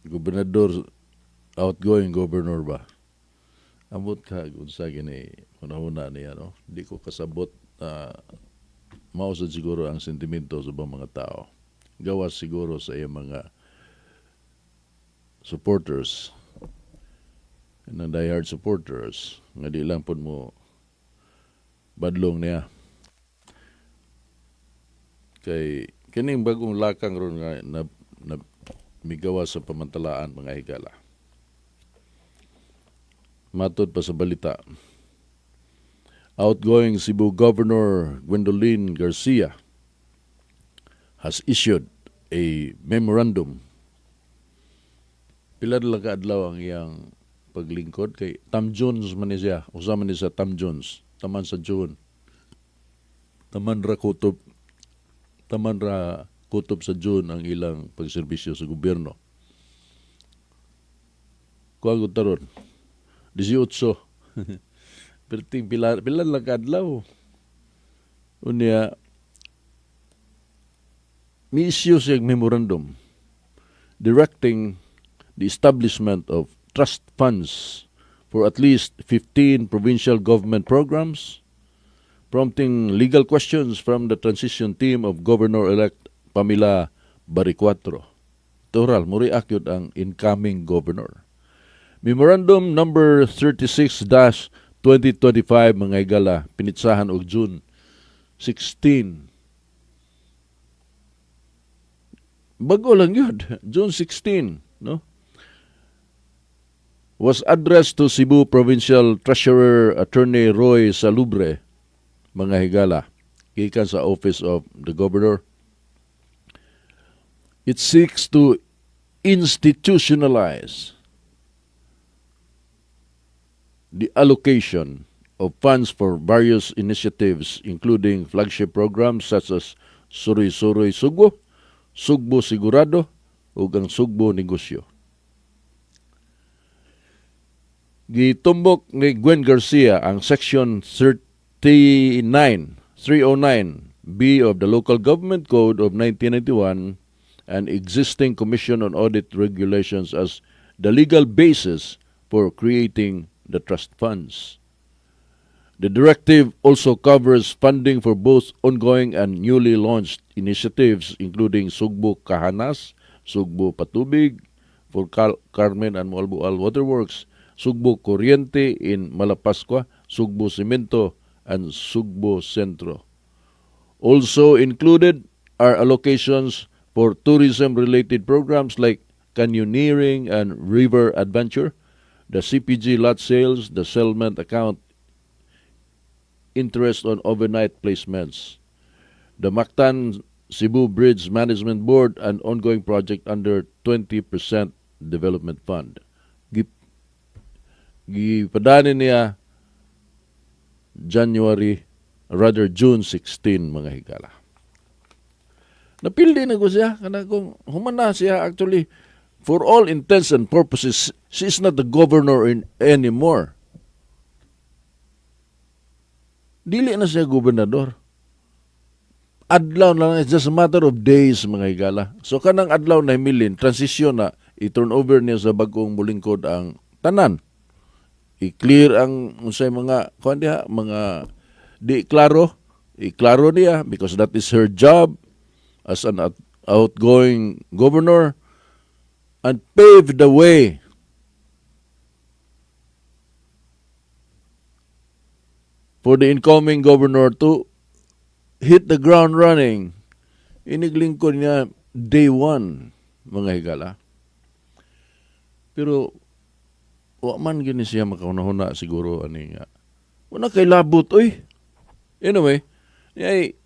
Gobernador, outgoing governor ba? Ambot ka unsa gini hunahuna niya, no? Di ko kasabot na mao sad siguro ang sentimento sa ubang mga tao. Gawas siguro sa iyang mga supporters, ng diehard supporters nga di lang pud mo badlong niya. Kay kining bagong lakang ron nga na migawas sa pamantalaan, mga higala. Matod pa sa balita, outgoing Cebu Governor Gwendolyn Garcia has issued a memorandum. Pila na lang ka adlaw ang iyang paglingkod kay Tam Jones man ni siya. Usa man ni sa Tam Jones. Taman sa June. Taman ra kutob sa June ang ilang pagserbisyo sa gobyerno. Kuha ko taron. 18. Perting pila, pila lang ka adlaw. Unya, mi-issue siya memorandum directing the establishment of trust funds for at least 15 provincial government programs, prompting legal questions from the transition team of Governor-elect Pamela Baricuatro. Toral, muri akyod ang incoming governor. Memorandum number 36-2025, mga higala, pinitsahan og June 16. Bago lang yun. June 16, no? Was addressed to Cebu Provincial Treasurer Attorney Roy Salubre, mga higala, gikan sa Office of the Governor. It seeks to institutionalize the allocation of funds for various initiatives, including flagship programs such as Suroy-Suroy Sugbo, Sugbo Sigurado, ug ang Sugbo Negosyo. Gitumbok ni Gwen Garcia ang Section 39, 309 B of the Local Government Code of 1991 and existing Commission on Audit regulations as the legal basis for creating the trust funds. The directive also covers funding for both ongoing and newly launched initiatives, including Sugbo Kahanas, Sugbo Patubig for Carmen and Moalboal Waterworks, Sugbo Corriente in Malapascua, Sugbo Cemento, and Sugbo Centro. Also included are allocations for tourism-related programs like canyoneering and river adventure, the CPG lot sales, the settlement account interest on overnight placements, the Mactan Cebu Bridge Management Board, and ongoing project under 20% Development Fund. Gipadani niya January, rather June 16, mga higala. Napildi na ko siya kana kung humana siya. Actually, for all intents and purposes, she is not the governor in anymore. Dili na siya gobernador. Adlaw na lang, it's just a matter of days, mga higala. So kanang adlaw na himilin, transition na, i-turn over niya sa bagong mulingkod ang tanan. I-clear ang unsay mga kuan diha, mga di klaro, i-klaro niya because that is her job as an outgoing governor and pave the way for the incoming governor to hit the ground running. Iniglingkod niya day one, mga higala. Pero wa man gini siya makahuna-huna siguro ani nga. Wala kay labot oy. Anyway, ay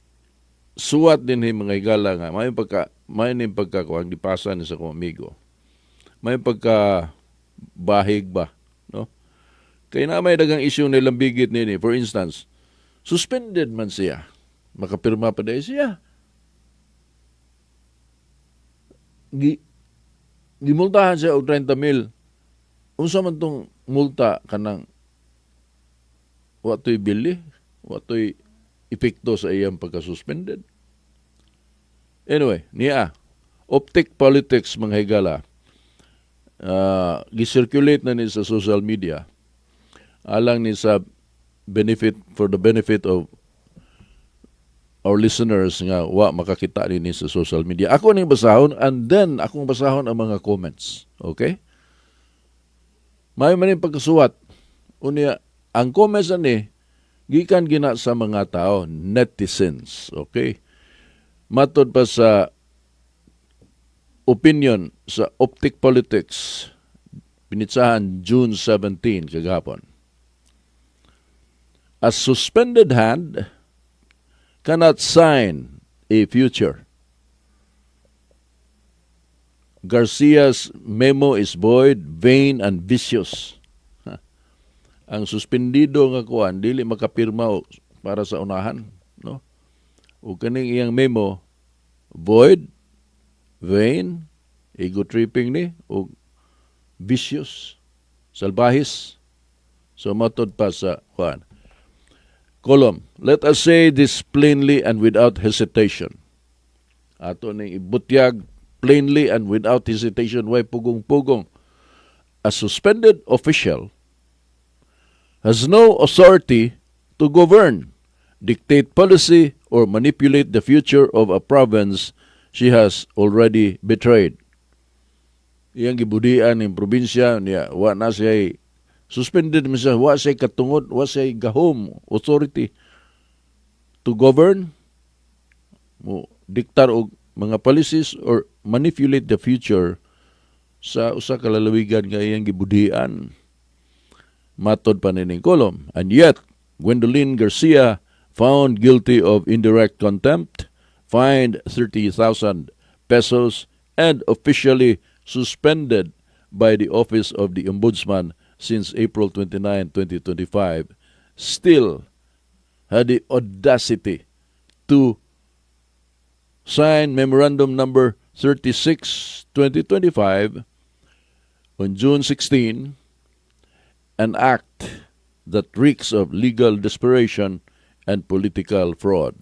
suwat din hi, mga higala, nga may ning pagka kuang gipasa ni sa akong amigo. May pagka bahig ba, no? Kay na may dagang issue nilang bigit nini. For instance, suspended man siya. Makapirma pa dahil siya. Gimultahan siya og 30 mil. Unsa man tong multa kanang wa to'y bili, wa to'y epekto sa iyang pagka-suspended? Anyway, niya, optic politics, mga higala. Gi-circulate na ni sa social media alang ni sa benefit, for the benefit of our listeners nga wa makakita ni sa social media. Ako ning basahon and then akong basahon ang mga comments. Okay? May man ning pagkasuwat. Unya, ang comments ani gikan gina sa mga tao, netizens. Okay? Matod pa sa opinion sa Optic Politics, pinitsahan June 17, kagahapon. "A suspended hand cannot sign a future. Garcia's memo is void, vain, and vicious." Ha. Ang suspendido nga kuan dili makapirma para sa unahan, no? O kaning iyang memo, void, vain, ego tripping ni o vicious, salbahis. So matod pa sa kuan. Column, "Let us say this plainly and without hesitation." Ato ning ibutyag plainly and without hesitation, way pugong-pugong. "A suspended official has no authority to govern, dictate policy, or manipulate the future of a province she has already betrayed." Iyang gibudian ning probinsya niya, wa na siya, suspended man siya, wa siya katungod, wa siya gahom, authority to govern, mo diktar og mga policies or manipulate the future sa usa ka lalawigan nga iyang gibudian. Matod pa nining column, "And yet, Gwendolyn Garcia, found guilty of indirect contempt, fined 30,000 pesos, and officially suspended by the Office of the Ombudsman since April 29, 2025, still had the audacity to sign Memorandum Number 36, 2025 on June 16, an act that reeks of legal desperation and political fraud."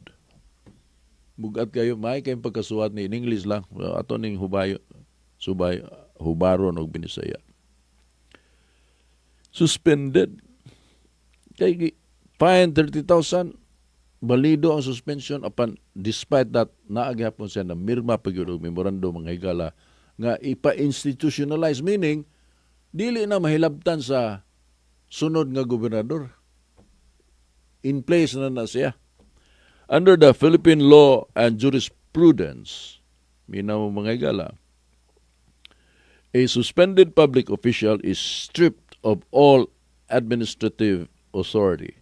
Bugat kayo, may kayong pagkasuwat ni in English lang. Ato ning hubayo, subay, hubaron og Binisaya. Suspended. Kay fine 30,000, balido ang suspension, apan despite that, naa gihapon siya na mirma pa gyud og memorandum, mga higala, nga ipa-institutionalize, meaning dili na mahilabtan sa sunod nga gobernador, in place na na siya. Under the Philippine law and jurisprudence, minaw mo, mga higala, a suspended public official is stripped of all administrative authority.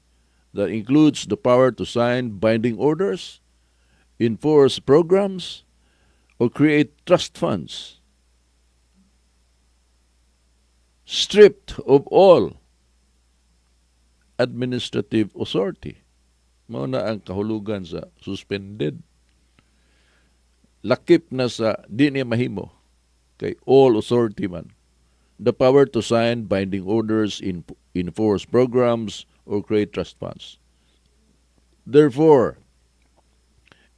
That includes the power to sign binding orders, enforce programs, or create trust funds. Stripped of all administrative authority. Mao na ang kahulugan sa suspended. Lakip na sa di niya mahimo kay all authority man. The power to sign binding orders, enforce programs, or create trust funds. Therefore,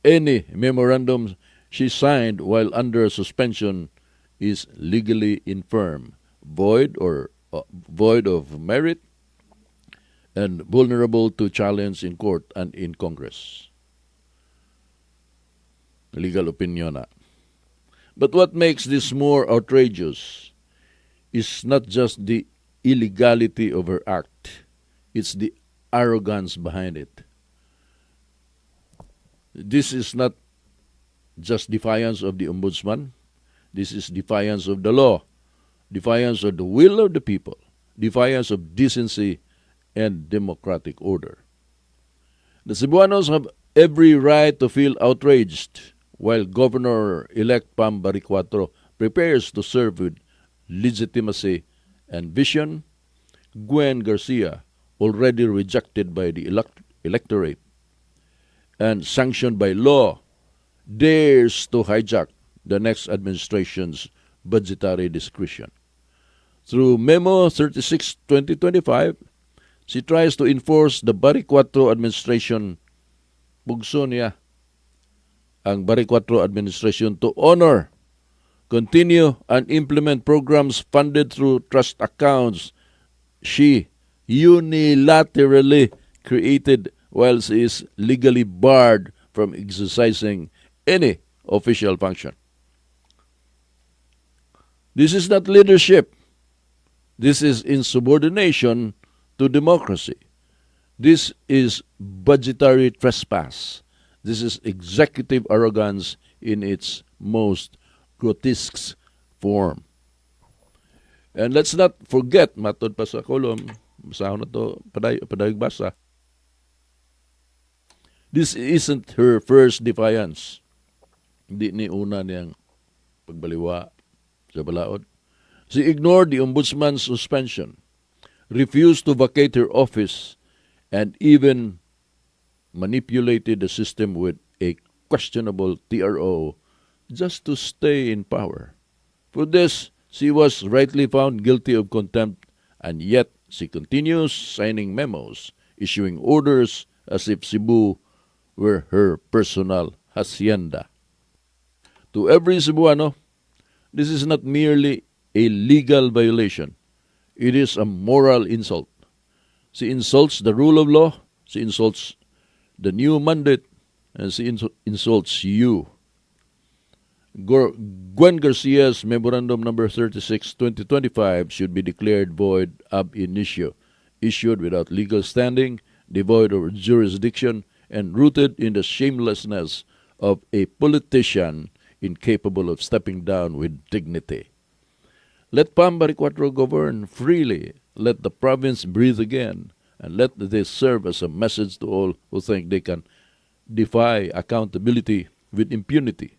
any memorandum she signed while under suspension is legally infirm, void or void of merit, and vulnerable to challenge in court and in Congress. Legal opinion na. But what makes this more outrageous is not just the illegality of her act, it's the arrogance behind it. This is not just defiance of the Ombudsman, this is defiance of the law, defiance of the will of the people, defiance of decency and democratic order. The Cebuanos have every right to feel outraged while Governor-elect Pam Baricuatro prepares to serve with legitimacy and vision. Gwen Garcia, already rejected by the electorate and sanctioned by law, dares to hijack the next administration's budgetary discretion. Through Memo 36-2025, she tries to enforce the Baricuatro administration, bugso niya ang Baricuatro administration, to honor Continue and implement programs funded through trust accounts she unilaterally created while she is legally barred from exercising any official function. This is not leadership. This is insubordination to democracy. This is budgetary trespass. This is executive arrogance in its most grotesque form. And let's not forget, matod pa sa column, basahon na to, padayog basa. This isn't her first defiance. Di ni una niyang pagbaliwa sa balaod. She ignored the ombudsman's suspension, refused to vacate her office, and even manipulated the system with a questionable TRO just to stay in power. For this, she was rightly found guilty of contempt, and yet she continues signing memos, issuing orders as if Cebu were her personal hacienda. To every Cebuano, this is not merely a legal violation. It is a moral insult. She insults the rule of law, she insults the new mandate, and she insults you. Gwen Garcia's Memorandum Number 36, 2025 should be declared void ab initio, issued without legal standing, devoid of jurisdiction, and rooted in the shamelessness of a politician incapable of stepping down with dignity. Let Pam Baricuatro govern freely. Let the province breathe again. And let this serve as a message to all who think they can defy accountability with impunity.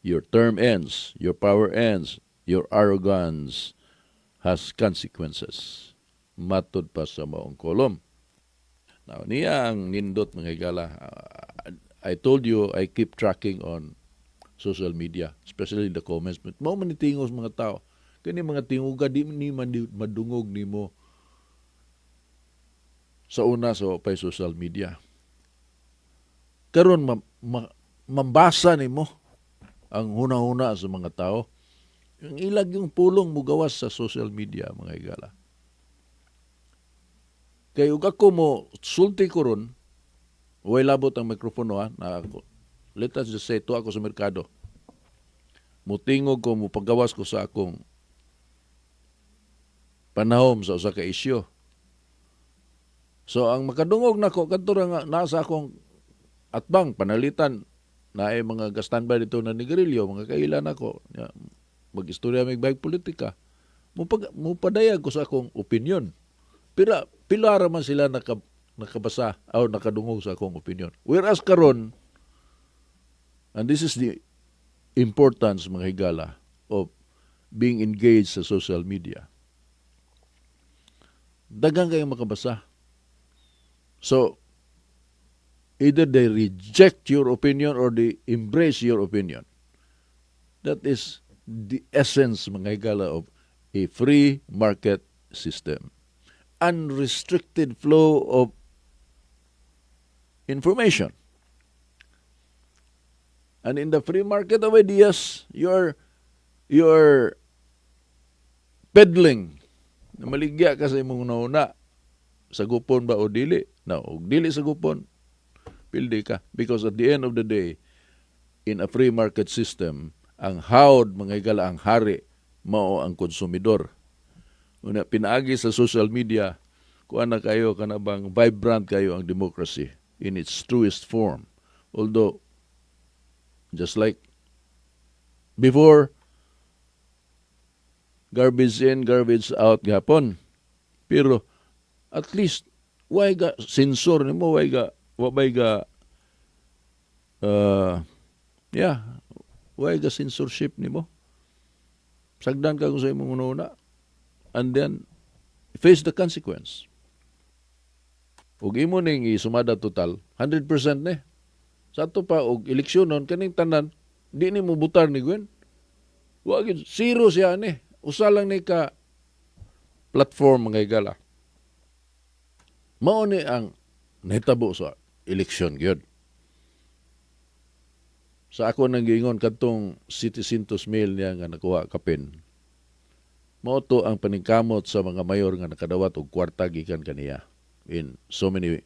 Your term ends, your power ends, your arrogance has consequences. Matod pa sa maong column. Now, niya ang nindot, mga higala. I told you I keep tracking on social media, especially the comments. But mao man ni tingog sa mga tao. Kani mga tinguga di ni man madungog nimo sa una sa pay social media. Karon mambasa nimo ang huna-huna sa mga tao. Ang ilag yung pulong mugawas sa social media, mga higala. Kay ug ako mo sulti ko ron, way labot ang mikropono ha, na ako. Let us just say, to ako sa merkado. Mutingog ko, mupagawas ko sa akong panahom sa usa ka isyu. So ang makadungog nako kadto ra nga nasa akong atbang panalitan naay mga ga-standby dito na nigarilyo, mga kaila nako. Ya, mag-istorya mig bayag politika. Mupadayag ko sa akong opinion. Pila pila ra man sila nakabasa o nakadungog sa akong opinion. Whereas karon, and this is the importance, mga higala, of being engaged sa social media. Daghang kayong makabasa. So, either they reject your opinion or they embrace your opinion. That is the essence, mga higala, of a free market system. Unrestricted flow of information. And in the free market of ideas, you're peddling. Na maligya ka sa imong una. Sagupon ba o dili? No, og dili sagupon, pildi ka. Because at the end of the day, in a free market system, ang hawd, mga higala, ang hari, mao ang konsumidor. Una, pinaagi sa social media, kuan na kayo, kana bang vibrant kayo ang democracy in its truest form. Although, just like before, garbage in, garbage out gapon. Pero, at least, why ga sensor nimo, why ga, wa ga, yeah, why ga censorship nimo? Sagdan ka kung sa imong una. And then, face the consequence. Ug imo ning isumada total, 100% ni. Sa ato pa, og eleksyon nun, kaning tanan, di ni mo butar ni Gwen. Wa gyud, zero siya ni. Usa lang ni ka platform, mga higala. Mao ni ang nahitabo sa eleksyon gyud. Sa ako nang giingon kadtong 700 mil niya nga nakuha kapin. Mao to ang paningkamot sa mga mayor nga nakadawat og kwarta gikan kaniya in so many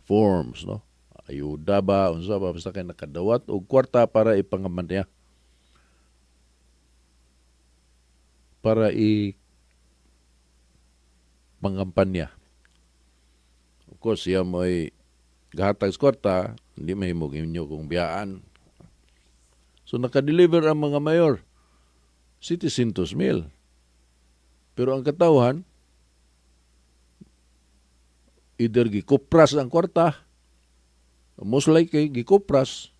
forms, no? Ayuda ba, unsa ba, basta kay nakadawat og kwarta para ipangaman niya. Para i pangampanya. Of course, siya mo'y gahatag sa kwarta, hindi mahimog inyo kung biyaan. So nakadeliver ang mga mayor, 700 mil. Pero ang katawhan, either gikupras ang kwarta, most likely gikupras,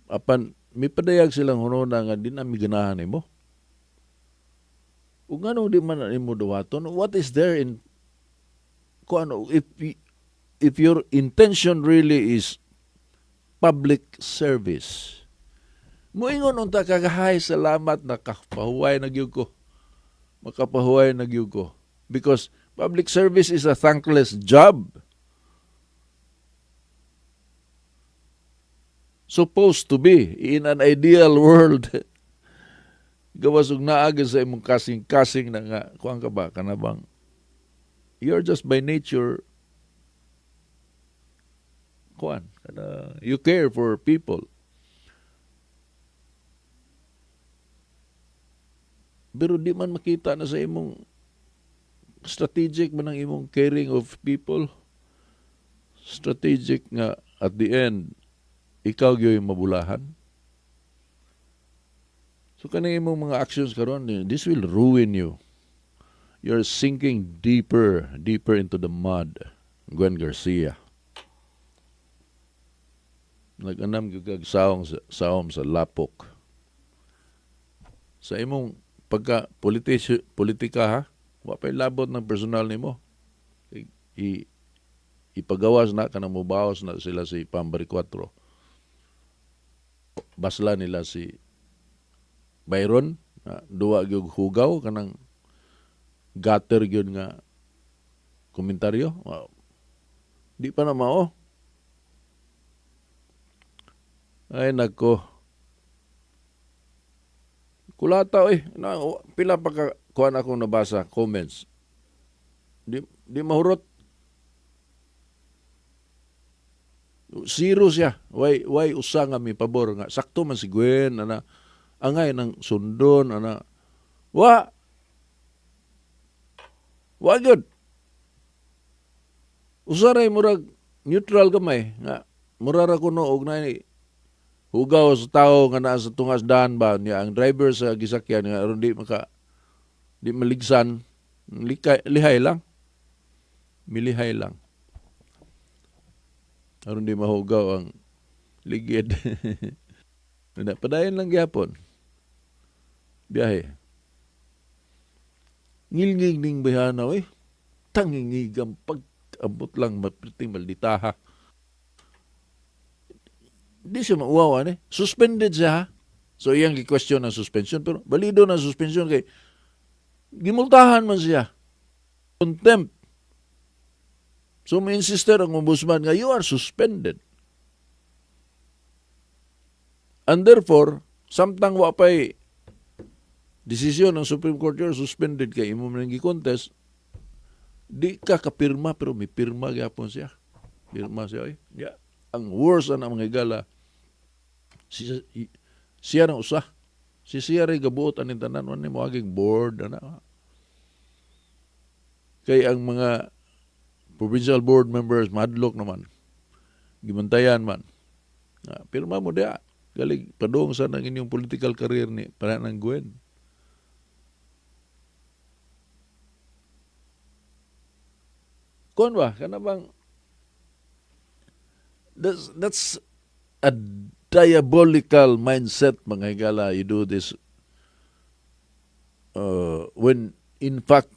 apan mipadayag silang hunona nga di na mi ganahan nimo. Ug nganong di man na nimo duwaton? What is there in kuan, if your intention really is public service? Muingon unta ka, "Hay, salamat, nakapahuway na gyud ko. Makapahuway na gyud ko." Because public service is a thankless job. Supposed to be in an ideal world. Gawas og naa gyud sa imong kasing-kasing na nga kuan ka ba, kana bang you're just by nature kuan kana, you care for people. Pero di man makita na sa imong strategic man ang imong caring of people. Strategic nga at the end ikaw gyud mabulahan. So kaning imong mga actions karon, this will ruin you. You're sinking deeper, deeper into the mud. Gwen Garcia. Nag-anam gyud kag saom sa lapok. Sa imong pagka politika ha, wa pa'y labot ng personal nimo. Ipagawas na kanang mubawas na sila si Pam Baricuatro. Basla nila si Byron, duwa gyud hugaw kanang gutter gyud nga komentaryo. Wow. Di pa na mao. Ay nako. Kulata oy. Na, pila pa ka kuan akong nabasa comments. Di mahurot. Zero siya. Why usa nga mi pabor nga sakto man si Gwen ana angay ng sundon ana. Wa. Wa gyud. Usa ray murag neutral gamay nga mura ra kuno og naay hugaw sa tao nga naa sa tungas daan ba niya ang driver sa gisakyan nga aron di maka di maligsan, likay, lihay lang. Milihay lang. Aron di mahugaw ang ligid. Wala, padayon lang gyapon. Biyahe. Ngilngig ning bayhana, oy. Tangingigam pag-abot lang mapriting malditaha. Di siya mauwaw, ani. Suspended siya, ha? So, iyang gi-question ang suspension. Pero, balido na suspension kay gimultahan man siya. Contempt. So, may insister ang ombudsman nga, you are suspended. And therefore, samtang wa pa'y desisyon ng Supreme Court, you're suspended kay imo man gi-contest, di ka kapirma, pero may pirma gyapon siya. Pirma siya, oy. Yeah. Ang worst ang mga higala, siya nang usa. Si siya rin gabuot aning tanan, wala ni mo aging board, ana. Kay ang mga provincial board members, madlok naman. Gibantayan man. Pirma mo diya. Galing, padung sa nang inyong political career ni para ng Gwen. Kuan ba? Kana bang that's a diabolical mindset, mga higala. You do this when in fact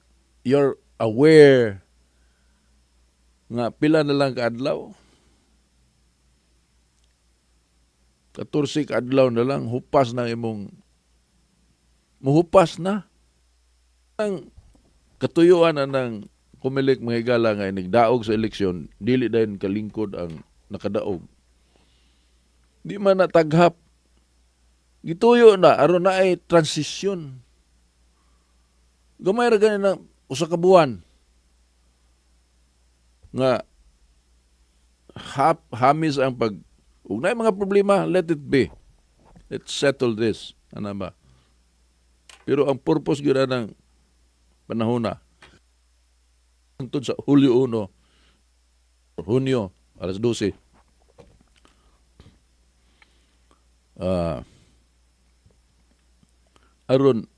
you're aware nga pila na lang kaadlaw. 14 kaadlaw na lang, hupas na imong muhupas na. Ang katuyuan na ng Comelec, mga higala, nga inigdaog sa eleksyon, dili dayon kalingkod ang nakadaog. Di man nataghap. Gituyo na aron naay transition. Gamay ra gani na 1 ka buwan nga hamis ang pag ug naay mga problema, let it be. Let's settle this. Ano ba? Pero ang purpose gyud ng panahon na hangtod sa Hulyo 1, Hunyo, alas 12. Aron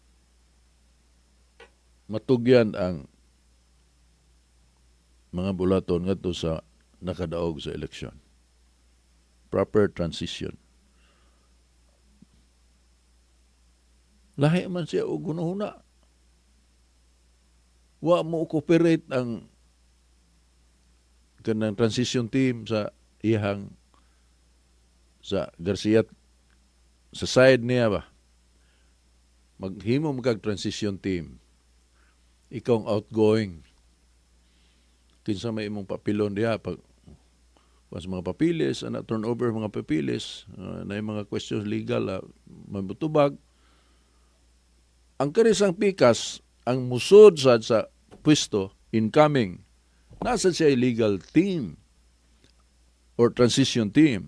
matugyan ang mga bulaton ngadto sa nakadaog sa eleksyon. Proper transition. Lahi man siya og hunahuna. Wa mo cooperate ang kanang transition team sa iyang, sa Garcia, sa side niya ba. Maghimo mo kag transition team, ikaw ang outgoing, kinsa may imong papilon diha pag sa mga papilis ana, turnover mga papilis, na mga questions legal, mabutubag ang karisang pikas, ang musod sad sa pwesto incoming, nasa siya legal team or transition team.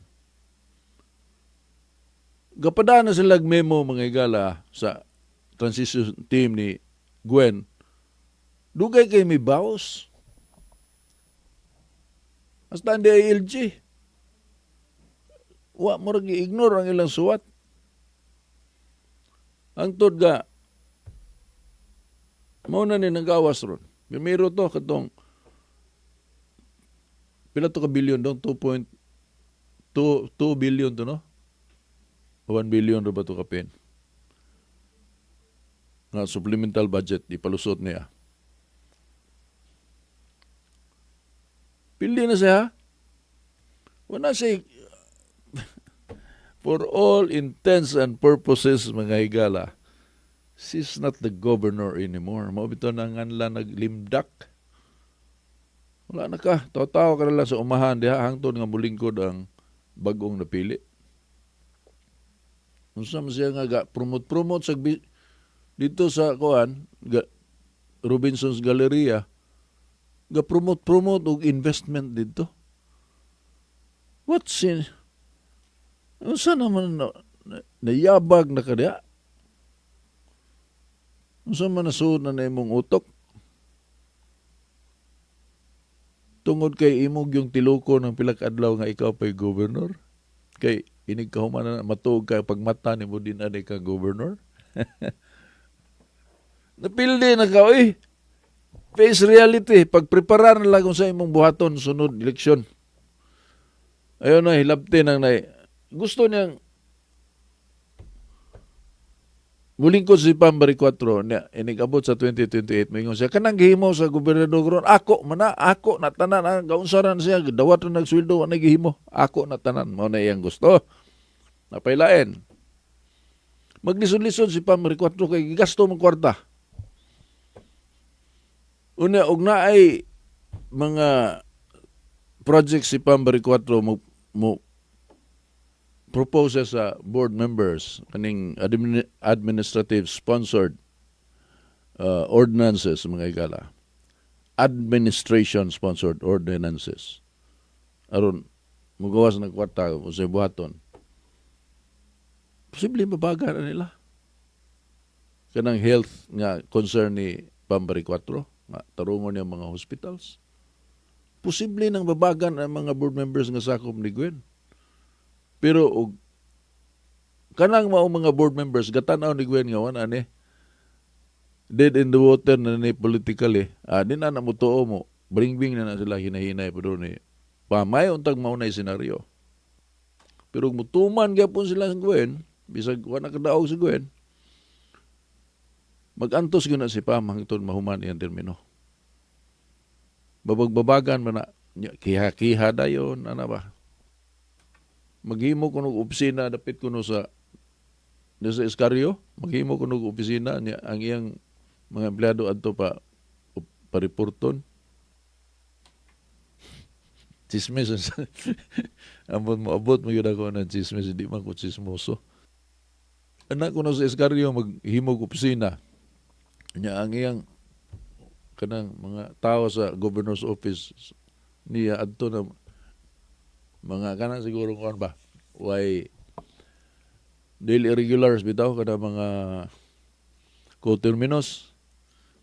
Gapada na sila memo, mga higala, sa transition team ni Gwen. Dugay kay may bawas. Hasta ang DILG. Wa mo ignore ang ilang suwat. Ang tod ga mao na ni nagawas ron. Primero to katong pila to ka billion dong, 2.2 2 billion to, no? 1 billion ra ba to kapin? Nga supplemental budget ipalusot niya. Pili na siya. Wala siya, for all intents and purposes, mga higala, she's not the governor anymore. Mao bitaw na nganla naglimdak. Wala na ka. Tawa-tawa ka na lang sa umahan diha hangtod nga mulingkod ang bagong napili. Unsa man siya nga ga promote-promote sa dito sa kuan ga, Robinson's Galleria, ga promote-promote og investment dito. What's in Unsa naman na, nayabag na ka diha? Unsa man nasuod na imong utok? Tungod kay imong yung tiluko ng pila ka adlaw nga ikaw pa'y governor? Kay inig ka human na matuog ka pagmata nimo din ani ka governor? Napildi na ka, oy. Face reality. Pagpreparar na lang kung sa imong buhaton sunod eleksyon. Ayun na, hilabti nang na gusto niyang mulingkod si Pam Baricuatro niya, inig-abot sa 2028, moingon siya, kanang gihimo sa gobernador ron, ako man na, ako na tanan, ang gaunsaran siya, dawat na nagsweldo, wa na gihimo, ako na tanan, mao na iyang gusto. Napailain. Maglisod-lisod si Pam Baricuatro kay gigasto mong kwarta. Una, og naay mga project si Pam Baricuatro mo propose sa board members kaning administrative sponsored ordinances, mga higala, administration sponsored ordinances, aron mugawas ng kwarta o sa buhaton, posible mabaga na nila kanang health nga concern ni Pam Baricuatro nga tarungon niya mga hospitals. Posible nang babagan ang mga board members nga sakop ni Gwen. Pero og kanang mao mga board members gatan-aw ni Gwen nga wala ni, dead in the water na ni politically. Ah, di na na mo tuo mo. Bringbing na na sila hinahinay pa ni pamay untag mao na senaryo. Pero kung mutuman gyapon sila sa Gwen, bisag wa na kadaog si Gwen, magantos gyud na si Pam hangtod mahuman iyang termino. Babagbabagan man na kiha-kiha dayon ana ba. Maghimo kuno og opisina dapit kuno sa Escario, maghimo kuno og opisina niya, ang iyang mga empleyado adto pa pareporton. Chismis. Ambot mo abot mo yun ako ng chismis, hindi man ko chismoso. Anak ko na sa Escario maghimog opisina. Nya ang iyang kanang mga tao sa governor's office niya adto na mga kanang siguro kuan ba, why daily irregulars bitaw, kana mga coterminous,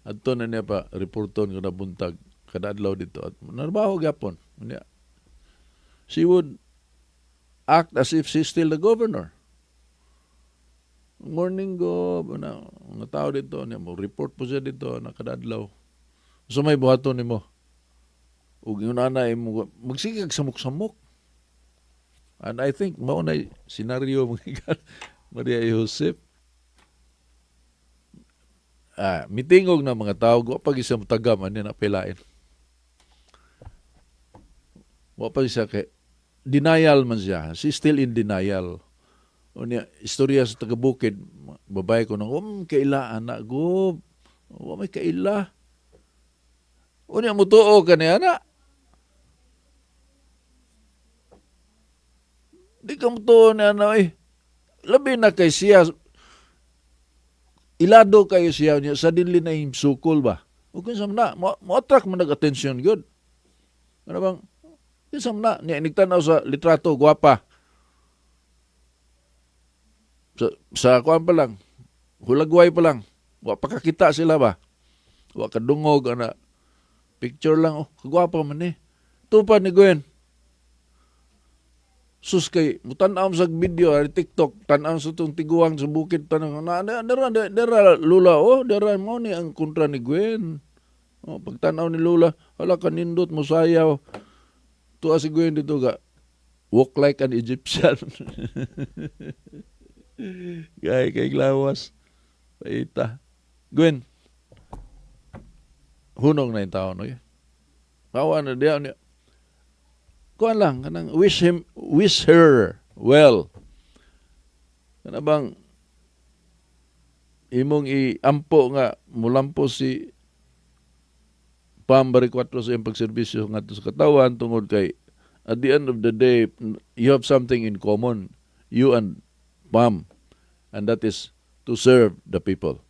adto na niya pa reporton kada buntag, kada adlaw dito at narbaho gyapon niya. She would act as if she's still the governor. "Morning, Gob," na mga tao dito niya, mo report po siya dito na kada adlaw. So may buhaton nimo ug ingon ana imo magsige kag samok-samok. And I think mao na senaryo mga Maria Joseph. Ah, mitingog na mga tao, wa pa gyud siya mutagam ani na pilain. Wa pa siya kay denial man siya. She's still in denial. Unya, istorya sa taga bukid, babae ko nang, kaila, anak, Gob. Wa may kaila. Unya, mutuo ka niya, anak. Di ka mutuo niya, anak, eh. Labi na kay siya, ilado kayo siya niya, suddenly na yung sukol ba? O kung sa na, mo attract mo nag-attention, good. Ano bang, kinsa man na, niya, inigtanaw sa litrato, gwapa. Sa kuan pa lang, hulagway pa lang, wa pa kakita sila ba? Wa kadungog, ana, picture lang, oh, kagwapa man eh. Tupad ni Gwen. Sus kay, mutan-aw sa video, ari TikTok, tan-aw sa itong tiguang sa bukid, tanong, na, na, dara, dara, Lula, oh, dara mo ni ang kontra ni Gwen. Oh, pagtanaw ni Lula, hala kanindot mo sayaw. Tuwa si Gwen dito ga, walk like an Egyptian. Gay kay glawas. Paita. Gwen, hunong na yung tao, no? Kawa na diya niya. Kuan lang, kanang wish him, wish her well. Kana bang imong iampo nga mulampo si Pam Baricuatro sa iyong pagserbisyo ngadto sa katawan tungod kay at the end of the day, you have something in common, you and Pam, and that is to serve the people.